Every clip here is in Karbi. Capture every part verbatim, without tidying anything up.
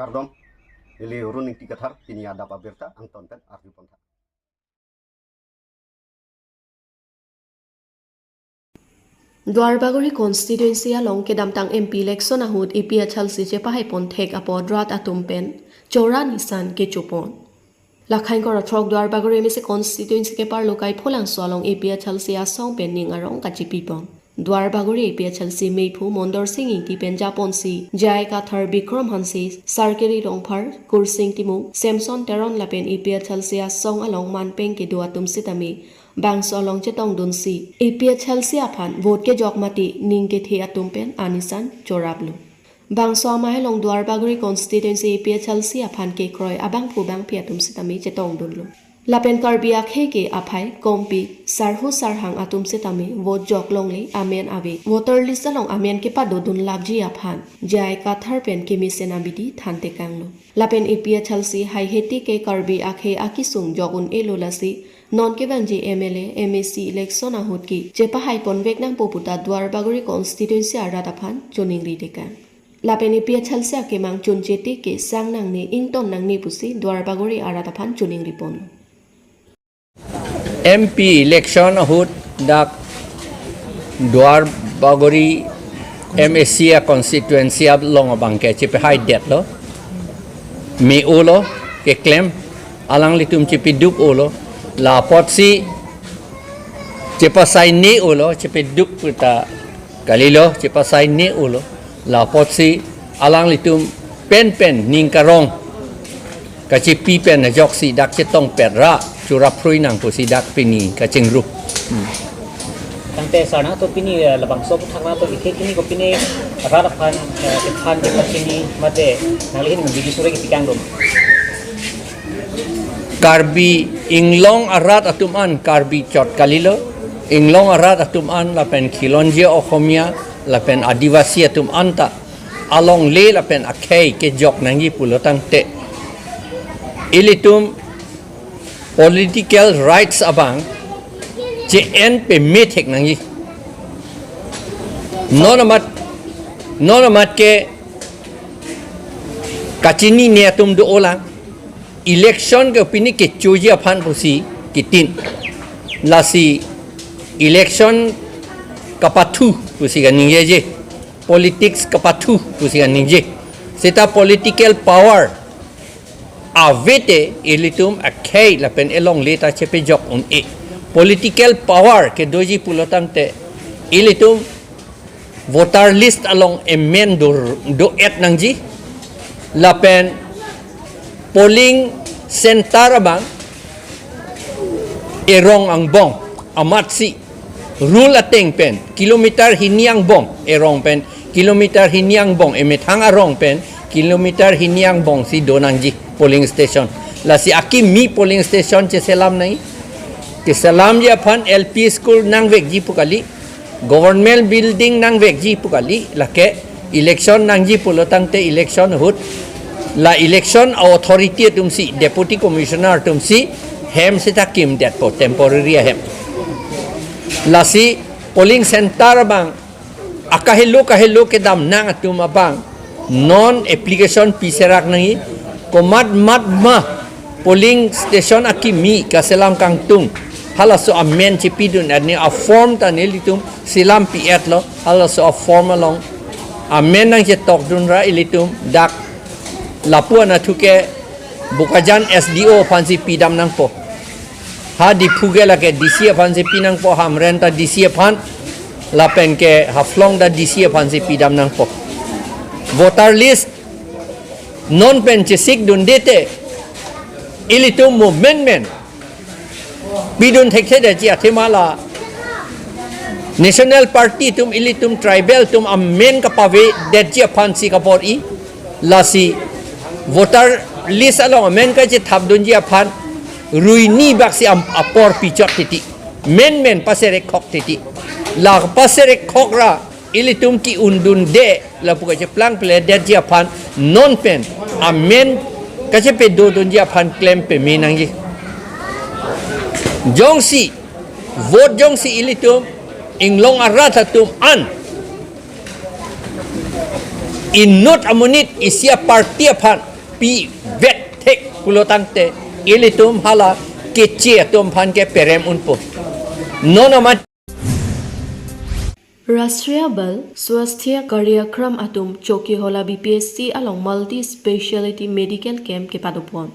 Kardom, ili Arun Ingti Kathar, pini adap abirta angton pen arju pontha. Duarbagori constituency along kedamtang M P election ahut A P H L C chepahai pon thek apot rat atum pen chora nisan kechopon. Lakhai ingkoi ra throk Duarbagori M A C constituency keparlo Kaipholangso along A P H L C asong pen ning arong kachipipon. Duarbagori A P H L C meiphu Mondor Sing Ingti pen japonsi J I Kathar, Bikram Hanse, Sarkiri Rongphar, Kursing Timung, Samson Teron lapen A P H L C asong along manpeng kedo atum sitame bangso along chetongdunsi A P H L C aphan vote kejok mati ning kethe atum pen anisan choraplo. Bangso amahai along Duarbagori constituency A P H L C aphan kekroi abangphu bangphi atum sitame chetongdunlo. Lapen Karbi akhei ke aphai, kompi, sarhu sarhang atum sitame vote jok longle amen ave. Voter list along amen kepadodun lapji aphan J I Kathar pen kemesen abidi thantekanglo. Lapen A P H L C haihe tik ke Karbi akhei akesung jok un-elo, lasi non kevangji M L A, M A C election ahut ke chepahai ponvek nangpo puta Duarbagori constituency arat aphan choningri tekang. Lapen A P H L C akemang chunche tik ke sang nangne, ington nangne pusi Duarbagori arat aphan choningri pon. M P election ahut dak Duarbagori M A C a constituency along abang ke chepahai detlo. Me-olo keklem, alanglitum chepaduk-olo, lapotsi chepasai ne-olo, chepaduk puta kalilo, chepasai ne-olo, lapotsi alanglitum penpen ning karong kachipi pen ajoksi dak chetongpet ra choraphrui nang pusi dak pini kachingru. Hmm. Tangte sar nangtum pini, eh, labangso aphuthak nangtum ikhe kini ko pini rat aphan, eh, kethan kepachini mate nangli ahin bidi sore kepikang dom. Karbi Anglong arat atum an, Karbi chot kalilo, Anglong arat atum an lapen khilonjia Okhomia lapen Adivasi atum anta alongle lapen akhei kejok nangji pulo tangte, ilitum political rights abang che-en peme thek nangji. Non amat, non amat ke kachinine atum do-olang. Election ke pini kechoji aphan pusi kitin. Lasi election kapathu pusi kaningjeje. Politics kapathu pusi kaningje. Seta political power ave te ilitum akhei lapen elongle ta chepejok un-e. Political power kedoji pulo tangte ilitum voter list along amen do, do-et nangji. Lapen polling center abang erong angbong amatsi rule ateng pen kilometer hini angbong, erong pen kilometer hini angbong, emethang arong pen kilometer hini angbongsi do nangji polling station. Lasi akimi polling station cheselam nangji. Keselamji aphan L P school nangvekji pu kali, government building nangvekji pu kali, lake election nangji pulo tangte election ahut la election authority atumsi, deputy commissioner atumsi hem seta kimdetpo, temporary ahem. Lasi polling center abang akahelo kahelo kedam nang atum abang non application piserak nangji, komat mat ma polling station akimi kaselam kangtung, halaso amen chepidun arni a-form ta nelitum selam pi-etlo, halaso a-form along amen nangchetokdun ra ilitum dak lapu anatthu ke Bokajan S D O aphansi pidam nangpo. Ha Diphu ke lake D C aphansi pinangpo, Hamren ta D C aphan, lapen ke Haflong ta D C aphansi pidam nangpo. Voter list non pen chesikdunde te ilitum movement men pidun thekthedetji athema la National Party atum ilitum tribal atum amen kapavedetji aphansi kabor-i. Lasi voter list along amen kachethapdunji aphan ruini baksi am-, apor pichot titi. Men men paserekhok titi. La paserekhok ra ilitum ki-undunde lapu kacheplang pledetji aphan non pen amen kachepedodunji aphan klem peme nangji. Jongsi vote jongsi ilitum Anglong arat atum an Inut amonit isi aparty aphan pivet thek pulo tangte ilitum hala keche atum aphan ke perem unpo. Non amat Rashtriya Bal Swasthya Karyakram atum Chokihola B P S C along Multi Speciality Medical Camp kepadopon.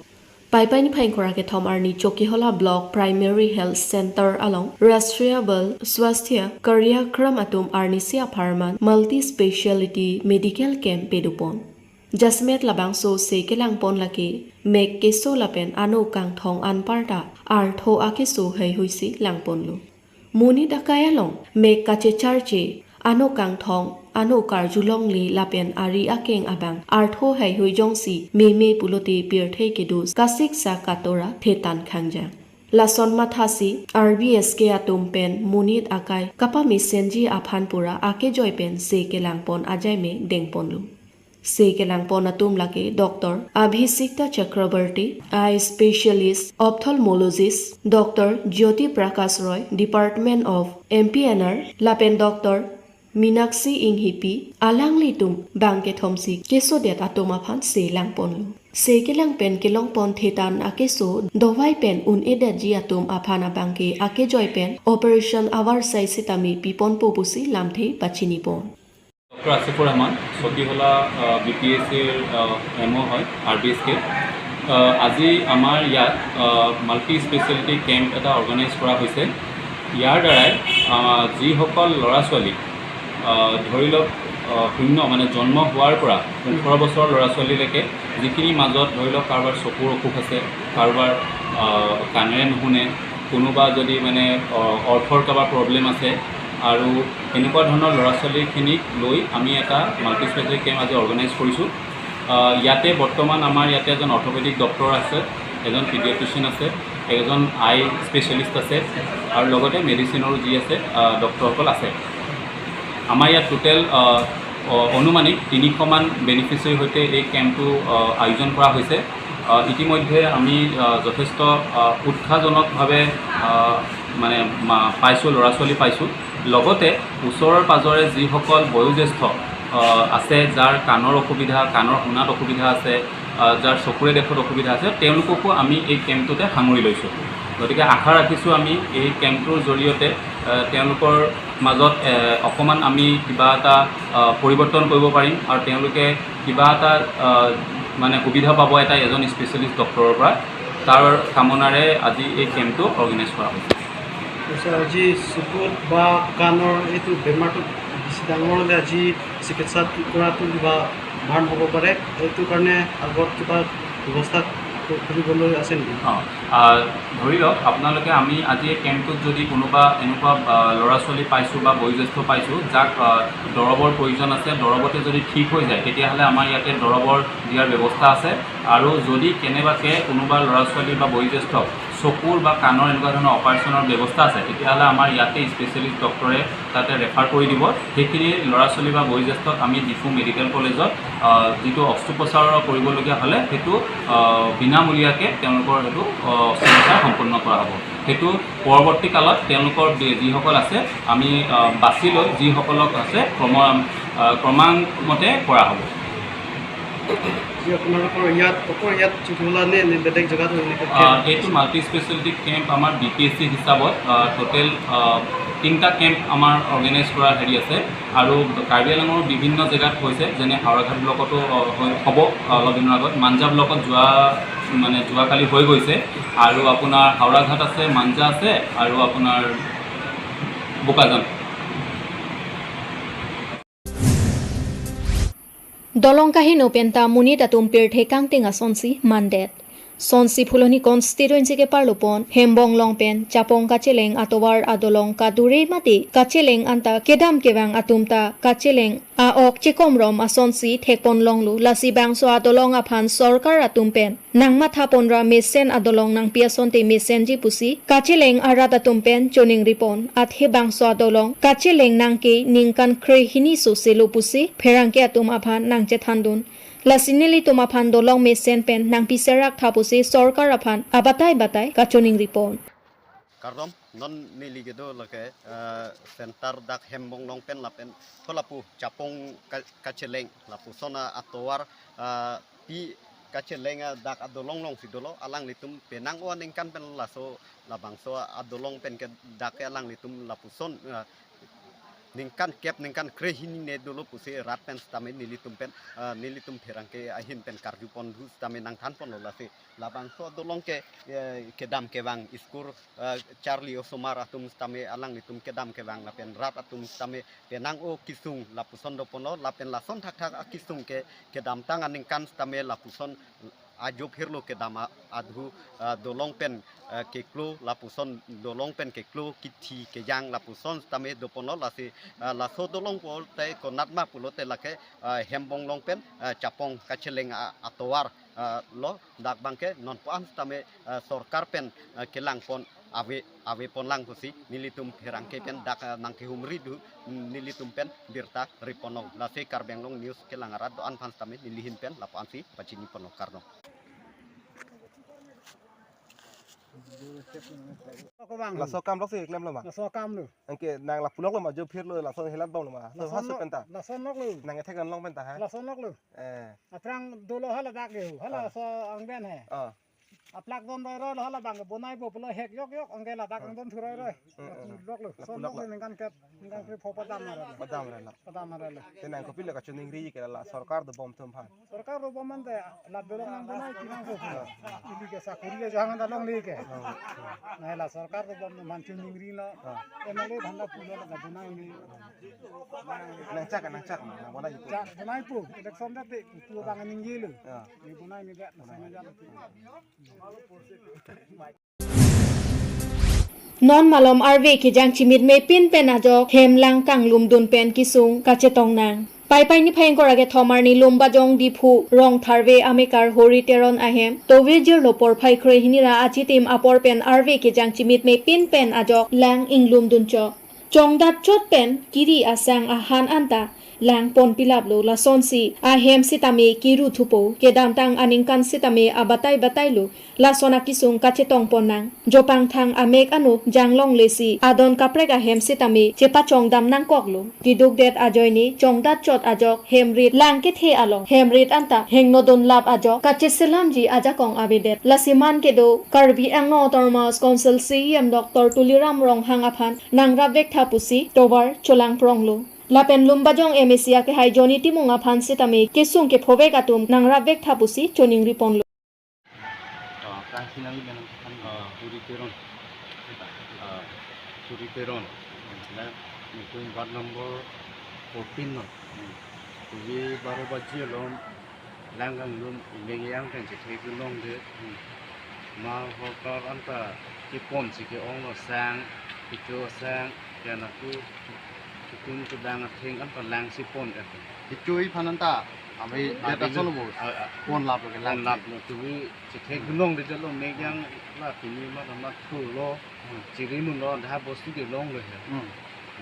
Paipai niphai ingkoi ra kethom arni Chokihola Block Primary Health Center along Rashtriya Bal Swasthya Karyakram atum arnisi apharman Multi Speciality Medical Camp pedopon. Jasemet labangso se kelangpon lake mek keso lapen ano kangthong anparta artho akeso heihuisi langponlo. Monit akai along mek kachecharche, ano kangthong, ano karjulongle lapen ari akeng abang artho heihui jongsi meme pulote pirthe kedo kasiksak katora thetan khangjang. Lason mathasi R B S K atum pen monit akai kapamesenji aphan pura akejoi pen se kelangpon ajaime dengponlo. Se kelangpon atum lake Doctor Abhisikta Chakraborty, Eye Specialist, Ophthalmologist, Doctor Jyoti Prakash Roy, Department of M P N R, lapen Doctor Minakshi Inghipi, alanglitum bang kethomsi kesodet atum aphan se langponlo. Se kelang pen kelongpon thetan akeso dovai pen un-edetji atum aphan abangke akejoi pen operation avarsai sitame piponpo pusi lamthe pachinipon. Doctor আছিফুৰ ৰহমান, চকীহোলা B P S চিৰ এম অ' হয়, R B S কে। আজি আমাৰ ইয়াত multi speciality camp এটা অৰ্গেনাইজ কৰা হৈছে। ইয়াৰ দ্বাৰাই আহ, যিসকল ল'ৰা ছোৱালী, আহ, ধৰি লওক, আহ, শূন্য, মানে জন্ম হোৱাৰ পৰা ওঠৰ বছৰৰ ল'ৰা ছোৱালীলৈকে, যিখিনি মাজত ধৰি লওক কাৰোবাৰ চকুৰ অসুখ আছে, কাৰোবাৰ আহ, কাণেৰে নুশুনে, কোনোবা যদি মানে অ- অৰ্থৰ কাৰোবাৰ প্ৰব্লেম আছে, আৰু এনেকুৱা ধৰণৰ ল'ৰা ছোৱালীখিনিক লৈ আমি এটা মাল্টি স্পেচিয়েলিটি কেম্প আজি অৰ্গেনাইজ কৰিছোঁ। আহ, ইয়াতে বৰ্তমান আমাৰ ইয়াতে এজন অৰ্থপেডিক ডক্টৰ আছে, এজন পিডিয়াট্ৰিচিয়ান আছে, এজন আই স্পেচিয়েলিষ্ট আছে, আৰু লগতে মেডিচিনৰো যি আছে, আহ, ডক্টৰসকল আছে। আমাৰ ইয়াত টোটেল, আহ, অ- আনুমানিক তিনিশমান বেনিফিচিয়াৰীৰ সৈতে এই কেম্পটো, আহ, আয়োজন কৰা হৈছে। আহ, ইতিমধ্যে আমি, আহ, যথেষ্ট, আহ, উৎসাহজনকভাৱে, আহ, মানে মা- পাইছোঁ, ল'ৰা ছোৱালী পাইছোঁ। লগতে ওচৰৰ পাজৰে যিসকল বয়োজ্যেষ্ঠ, আহ, আছে, যাৰ কাণৰ অসুবিধা, কাণৰ শুনাত অসুবিধা আছে, আহ, যাৰ চকুৰে দেখাত অসুবিধা আছে, তেওঁলোককো আমি এই কেম্পটোতে সামৰি লৈছোঁ। গতিকে আশা ৰাখিছোঁ আমি এই কেম্পটোৰ জৰিয়তে, আহ, তেওঁলোকৰ মাজত, এ, অকণমান আমি কিবা এটা, আহ, পৰিৱৰ্তন কৰিব পাৰিম আৰু তেওঁলোকে কিবা এটা, আহ, মানে সুবিধা পাব এটা এজন স্পেচিয়েলিষ্ট ডক্টৰৰ পৰা, তাৰ কামনাৰে আজি এই কেম্পটো অৰ্গেনাইজ কৰা হৈছে। আচ্ছা, আজি চকুত বা কাণৰ এইটো বেমাৰটো বেছি ডাঙৰ হ'লে আজি চিকিৎসা কৰাটো কিবা ভাল হ'ব পাৰে, এইটো কাৰণে আগত কিবা ব্যৱস্থা ক- কৰিবলৈ আছে নেকি? অ, আহ, ধৰি লওক, আপোনালোকে, আমি আজি এই কেম্পটোত যদি কোনোবা এনেকুৱা, আহ, ল'ৰা ছোৱালী পাইছোঁ বা বয়োজ্যেষ্ঠ পাইছোঁ, যাক, আহ, দৰৱৰ প্ৰয়োজন আছে, দৰৱতে যদি ঠিক হৈ যায়, তেতিয়াহ'লে আমাৰ ইয়াতে দৰৱৰ দিয়াৰ ব্যৱস্থা আছে। আৰু যদি কেনেবাকে কোনোবা ল'ৰা ছোৱালী বা বয়োজ্যেষ্ঠক চকুৰ বা কাণৰ এনেকুৱা ধৰণৰ অপাৰেশ্যনৰ ব্যৱস্থা আছে, তেতিয়াহ'লে আমাৰ ইয়াতে স্পেচিয়েলিষ্ট ডক্টৰে তাতে ৰেফাৰ কৰি দিব। সেইখিনি ল'ৰা ছোৱালী বা বয়োজ্যেষ্ঠক আমি ডিফু মেডিকেল কলেজত, আহ, যিটো অস্ত্ৰোপচাৰ কৰিবলগীয়া হ'লে, সেইটো, আহ, বিনামূলীয়াকৈ তেওঁলোকৰ সেইটো, আহ, অস্ত্ৰোপচাৰ সম্পন্ন কৰা হ'ব। সেইটো পৰৱৰ্তী কালত তেওঁলোকৰ যি- যিসকল আছে, আমি, আহ, বাছি লৈ যিসকলক আছে ক্ৰম- আহ, ক্ৰমাংমতে কৰা হ'ব। যি আপোনালোকৰ ইয়াত, অকল ইয়াত চকীহোলা নে, নে বেলেগ জেগাত এনেকৈ আহ, এইটো মাল্টি স্পেচিয়েলিটি কেম্প আমাৰ বি পি এছ চি হিচাপত, আহ, টোটেল, আহ, তিনিটা কেম্প আমাৰ অৰ্গেনাইজ কৰা হেৰি আছে। আৰু কাৰ্বি আংলঙৰ বিভিন্ন জেগাত হৈছে, যেনে হাওৰাঘাট ব্লকতো, আহ, হৈ- হ'ব, আহ, অলপ দিনৰ আগত মাঞ্জা ব্লকত যোৱা, মানে যোৱাকালি হৈ গৈছে। আৰু আপোনাৰ হাওৰাঘাট আছে, মাঞ্জা আছে, আৰু আপোনাৰ Bokajan. Dolong kaheno penta monit atum pirthe kangting asonsi mandet. Sonsi Phuloni constituency keparlopon Hembong along pen Chapong Kacheleng atovar adolong kadure mate Kacheleng anta kedam kevang atum ta Kacheleng a-ok chekomrom asonsi thekpon longlo, lasi bangso adolong aphan sorkar atum pen nangmathaponra mesen adolong nangpi asonte mesenji pusi Kacheleng arat atum pen choningripon. Athe bangso adolong Kacheleng nangke ningkan krehini soselo pusi pherangke atum aphan nangchethandun. Lasi nelitum aphan dolong mesen pen nangpiserak tha pusi sorkar aphan abatai batai kachoningripon. Kardom, non neli kedo lake, eh, center dak Hembong along pen lapen tho lapu Chapong ka-, kacheleng, lapuson atovar, eh, pi kacheleng, eh, dak adolong alongsi dolo, alanglitum penang-o aningkan pen laso labangso adolong pen ke dak ke alanglitum lapuson, eh, ningkan kep ningkan kre-hini ne dolo pusi rat pen sitame nelitum pen, eh, nelitum pherangke ahin pen karjupon du sitame nangthanponlo lasi labangso adolong ke, eh, kedam kevang school, eh, charli osomar atum sitame alanglitum kedam kevang lapen rat atum sitame penang-o kesung lapuson doponlo lapen lason thakthak akesung ke kedamtang aningkan sitame lapuson ajo phirlo kedam a-, adhu, ah, dolong pen, ah, keklo lapuson dolong pen keklo kithi kejang lapuson sitame doponlo lasi, ah, laso dolong pulote konatma pulote lake, ah, Hembong along pen, ah, Chapong kacheleng, ah, atovar, ah, lo dak abangke non pu-an sitame, ah, sorkar pen, ah, kelangpon ave, aveponlang pusi nelitum pherangke pen dak, ah, nangkehumri du, mm, nelitum pen birta riponlong. Lasi Karbi Anglong News kelang arat do-an aphan sitame nelihin pen lapu-ansi pachiniponlong, kardom. Ko bang. Laso akam lok si klemlo ma? Laso akam lo. Anke nang lapu lok lo ma, ajo phirlo, laso helat bomlo ma? Laso, laso nok penta. Laso nok lo. Nang ethek nang long penta ha? Laso nok lo. Eh. Aphrang dolo hala dak le, hala, ah, so angben he. Ah. Aplak don roi roi lo hala bang bonai bo pulo hek yok yok, anke ladak, ah, angdon thu roi roi. Hmm, hmm, hmm. Lok lo. Lapu lok lo. Laso nok lo ningkan kep, ningkan kep pho padam mara lo. Padam mara lo. Padam mara lo. Te nang kopilo kachiningri ke la sorkar dobom atum aphan? Sorkar dobom ante la dolong nang bonai ti nang ko. Ah. Ili ke sakuri ke jang ta longle ke. Ah. Nai la sorkar dobom atum aphan chiningri lo. Ah. M L A aphan ta pulo la bonai ni. Nang chak, nang chak, nang bonai pu. Chak bonai pu, election date pu bang ningje lo. Ah. Ni bonai ni date, nasi ni date. Non malom arve kejang chimit mepin pen ajok hem lang kanglumdun pen kesung kachetong nang. Paipai niphai ingkoi ra kethom arni Lumbajong Diphu rong tharve amekar Hori Teron ahem tove jirlo porphai kre-hini ra achitim apor pen arve kejang chimit mepin pen ajok lang inglumdun chok. Chongdat chot pen kiri asang ahan anta lang pon pilap lo, lasonsi ahem sitame kiru thupo, kedamtang aningkan sitame abatai batai lo, lason akesung kachetong pon nang. Jopangthang amek ano janglongle si adon kaprek ahem sitame chepachongdam nangkok lo. Keduk det ajoine chongdat chot ajok hemrit lang kethe along hemrit anta hengno dunlap ajok kacheselamji ajakong avedet. Lasi man kedo Karbi Anglong Autonomous Council C E M Doctor Tuliram Ronghang aphan nangrap vektha pusi tovar cholang pronglo. Lapen Lumbajong M A C akehai Johnny Timung aphan sitame kesung kephovek atum nangrap vektha pusi choningri ponlo. Ah, kang sinang di menang kan, ah, Hori Teron. Ah, Hori Teron. Na, nelitum ward number fourteen lo. Tuvi baro baji along lang kanglum imeng yang kan chethe kelong de. Ma sorkar anta kepon si ke-ong lo sang, kecho sang, kena ku, kutum kedang atheng anta lang si pon et. Kecho aphan anta, abi, abi data solo bos. Ah, ah. Pon lap ke lang. Pon lap lo tuvi chethe kelong de jalo mek yang la pini ma ma thu lo. Hmm. Chiri mun lo, dah bostu kelong lo he. Hmm.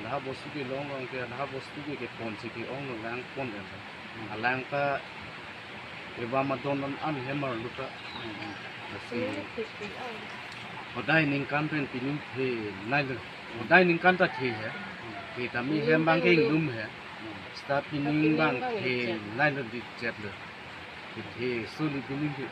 Dah bostu kelong lo, ke dah bostu ke, kepon si ke-ong lo lang pon et. Hmm. Alang ta eba madon an an hemar luta. Hmm. Lasi hodai ningkan pen pining the nai lo. Hodai ningkan ta the he. The tame hem abang ke inglum he. Seta pining abang the nai lo di chet lo. The suli pining the.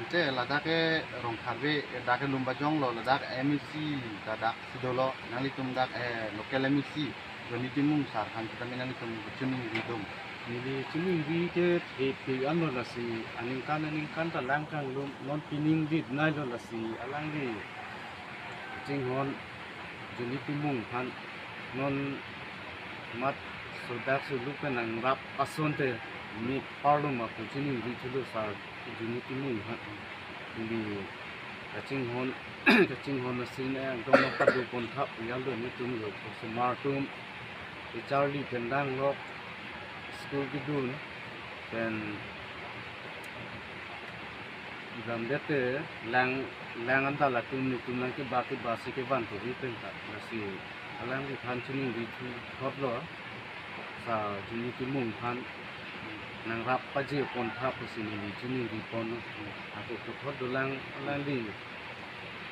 Te ladak ke rong tharve, dak ke Lumbajong lo, ladak M A C, ladak si dolo, nanglitum dak, eh, local M A C, Johnny Timung sar aphan sitame nanglitum chiningri dun. Neli chiningri ke the the an lo lasi, aningkan aningkan ta lang kanglum, non pining dit nai lo lasi, alangli kachinghon Johnny Timung aphan non mat sodak suluk pen nangrap asonte mi parlo ma pu chiningri thulo sar Johnny Timung aphan. Neli kachinghon, kachinghon asin eh, angdong nang padu pon thap ya lo nelitum lo, osomar atum, kecharli pen dang lo, school kedun, pen dam det te lang, lang anta latum nelitum lang keba keba si kevan tuvi pen ta. Lasi alangliphan chiningri thu thot lo. Sar Johnny Timung aphan nangrap paje pon tha pusi neli chiningri pon. Ako puthot dolang alangli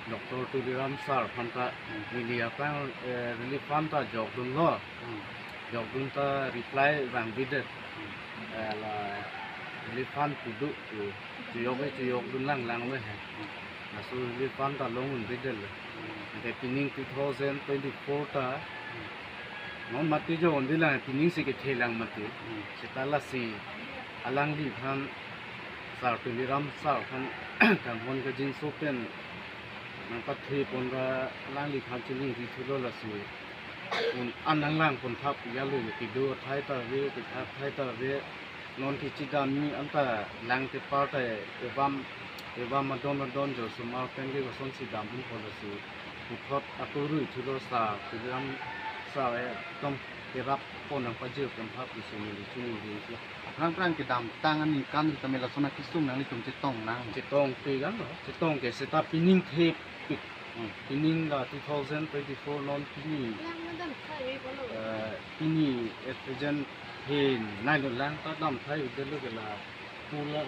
Doctor Tuliram sir aphan ta neli aphrang, eh, relief fund ta jokdunlo. Hmm. Jokdun ta reply vangbidet. Hmm. Eh, la relief fund pudu pu chiyok e chiyokdun lang lang we he. Hmm. Laso relief fund ta long unbidet le. Hmm. Ante pining two thousand twenty-four ta, hmm, non mati jo undi lang, pining si kethe lang mati. Hmm. Seta lasi alangliphan, sir Tuliram sir aphan kanghon kangjinso pen nangpathe pon ra alangliphan chiningri thulo lasi. Un an nanglang pon thap ya lo, kedo athai ta ave, kethak athai ta ave, non kechidamji anta lang tepar ta evam, evam adon adon jo osomar pen ke kosonsi dam unpo lasi. Puthot akorui thulo sir Tuliram sir ekdom kerap pon nangpajir pon thap pusi neli chiningri. Aphrang phrang kedamtang aningkan tame lason akesung nanglitum chetong nang? Chetongte kan lo, chetong ke seta pining thepik. Hmm. Pining la two thousand twenty-four non pini, eh, pini at present he nai lo, lang ta dam thai ude lo ke la pula,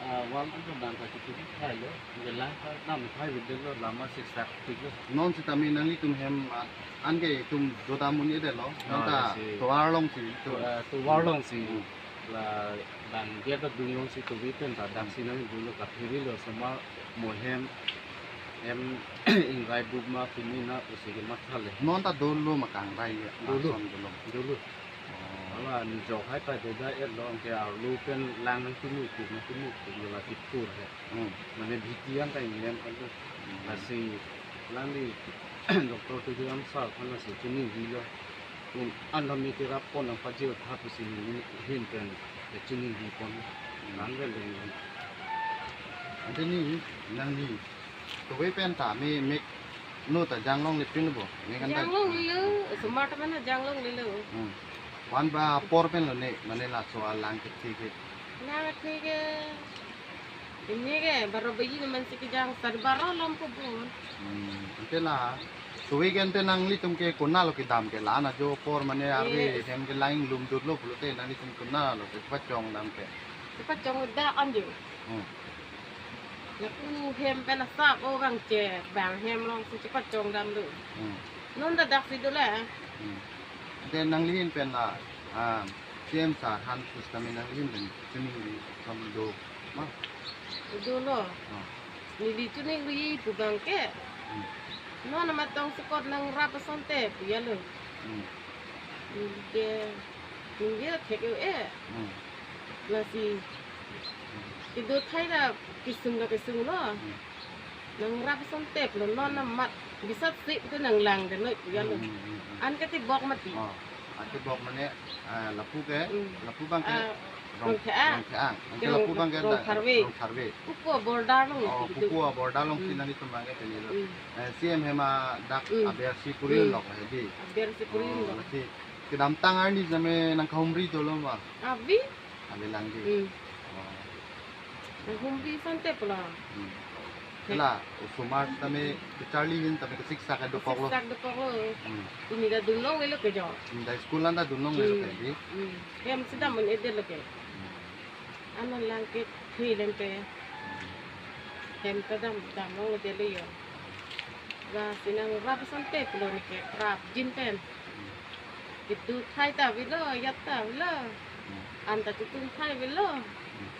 ah, wal ta dam ta kitu thai lo, ke lang ta dam thai ude lo, lama siksak tik lo. Non sitame nanglitum hem, ah, an ke itum dodam un-edetlo, non ta, ah, lasi tovar alongsi, to, eh, tovar alongsi. Hmm. La bang dia ta dunlongsi tovi pen ta daksi nangdunlo, kaphiri lo osomar mo hem, hem ingrai bup ma pini na pusi ke mathale. Non ta dolo ma kangrai ya? Dolo. Lason dolo. Dolo. Oh. Ala nijok hai ta doda-etlo, anke arlo pen lang nangkimu pu, nangkimu pu, la kipur he. Hmm. Mane bhiti an ta inglem kan tu. Hmm. Lasi alangli Doctor Tuliram sir aphan lasi chiningrilo. Un an tame kerap pon nangpajir thap pusi neli ahin pen chiningri pon. Hmm. Lang vel dun. Ante ni nangli tovi pen ta me, me no ta janglongle pin bo? Me kan ta janglonglelo, osomar ta mana janglonglelo. Hmm. Van ba apor pen lo ne, mane laso alang kethe ke. Lang kethe ke. Ini ke, baro bayi naman si kejang, sar baro lam ko bon. Hmm, ante la, tovi ke ante nanglitum ke konat lo kedam ke, la-an ajo apor mane arve, eh, hem ke lang inglum dutlo pulote nanglitum konat lo kepachong dam ke? Kepachong dak an jo. Hmm. Lapu hem pen asap o vangche, bang hem alongsi chepachong damlo. Hmm. Non ta daksi dolo. Hmm. Ante nanglihin pen la, ah, C M sir aphan pusitame nanglihin pen chiningri ason do ma? Dolo. Ah. Neli chiningri pu abang ke. Hmm. Non amat tong sekot nangrap asonte pu ya lo. Hmm. Neli ke, neli ke thek yo e. Hmm. Lasi kedo athai ta kesung ta kesunglo. Hmm. Nangrap asonte pulo, non amat bisat si te nanglang de noi pu ya lo. Hmm, hmm, hmm, hmm. An ketebok mati. Oh, an ketebok mane, ah, lapu ke, hmm, lapu abang ke, ah, Rong, Rongtheang. Rongtheang. Anke Rong, lapu abang ke Rong da, Tharve. Rong Tharve. Puku border along. Oh, si kedo. Puku border alongsi, hmm, nanglitum abang ke pini lo. Hmm. Eh, C M hem adak, hmm, abersi puri, hmm, lo he di. Abersi puri, oh, lo. Lasi kedamtang arni tame nangkahumri dolo ma? Ave. Ave lang di. Hmm. Oh. Nahumri asonte pulo. Hmm. He. Kela, osomar tame kacharli ahin tame kesiksak ke dopoklo. Kesiksak dopoklo. Hmm. Ini ta dunlonglelo ke jo. Hmm, ta school an ta dunlonglelo ke di. Hmm. Hem si dam un-edetlo ke. Hmm. An alang kethe lente. Hmm. Hem ta dam, damlongledetlo yo. Lasi nangrap asonte pulo ne kerapjin pen. Hmm. Kedo athai ta avelo, yat ta avelo. Hmm. An ta chetun athai avelo. Hmm.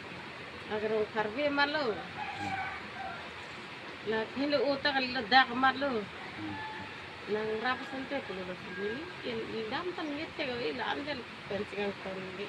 Agarong Tharve ma lo. Hmm. La helo o ta kali ladak ma lo. Hmm. Nangrap asonte pulo lasi neli, neli dam tan neli thek o, la-an pen pensi kangton neli.